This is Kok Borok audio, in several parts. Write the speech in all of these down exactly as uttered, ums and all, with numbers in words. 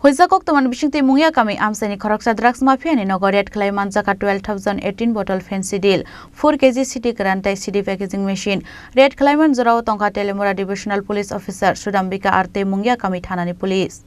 Puisa koktwmani bisingtwi Mungia kami amchaini khoroksa drugs mafia ni nogo raid khlai manjakha twelve thousand eighteen bottle fancy deal, four K G C D kwran tei C D packaging machine. Raid khlaiman jorao tongkha Telemura Divisional Police Officer Sudambika R tei Mungia kami thanani police.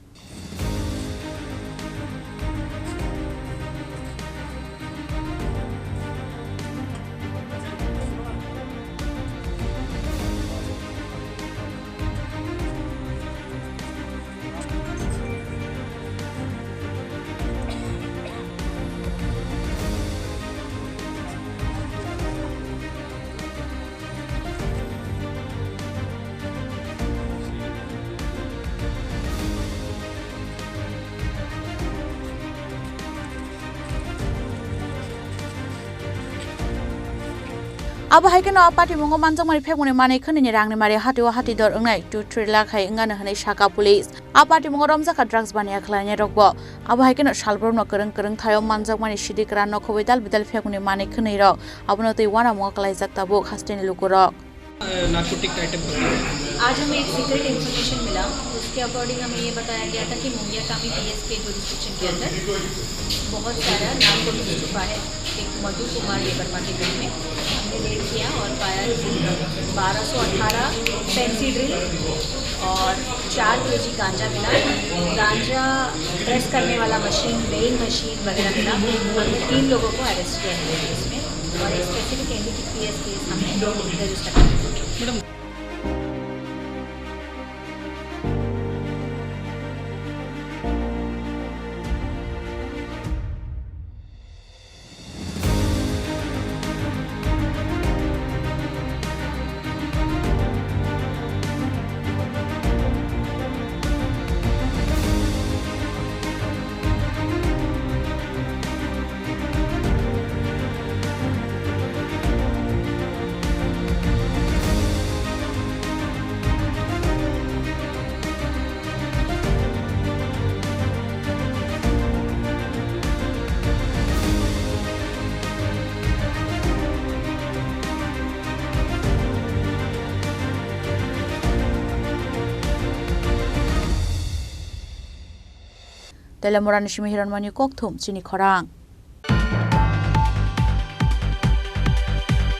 Abo hai kheno a patimungo manjakmani phekmani manwi khwnwini rangni mari hatio hati dor wngnai two three lakh hai wngano hwnwi sakha police. A patimungo romjakha drugs baniya khlainai rokbo. Abo hai kheno salbrumno kwrwng kwrwng thaio manjakmani C D kwran no khobwi dal bidal phekmani manwi khwnwi rok. Abono twi uanamungo kwlaijak tabuk hasteni lukurok. Narcotic item पकड़ा है। आज हमें एक secret information मिला, उसके अकॉर्डिंग हमें ये बताया गया था कि मुंगिया कामी पीएस के जुरिस्डिक्शन के अंदर बहुत सारा नार्कोटिक्स छुपा है। एक मधु कुमार देवर्मा के घर में हमने रेड किया और पाया कि बारह सौ अठारह फैंसी ड्रिल और चार केजी गांजा मिला। गांजा प्रेस करने वाला मशीन, वेइंग मशीन वगैरह मिला। हमने तीन लोगों को अरेस्ट किया है इसमें और एक स्पेसिफिक एनडीपीएस केस हमने रजिस्टर किया। Telemurani simi Hiranmani kokthum chini khorang.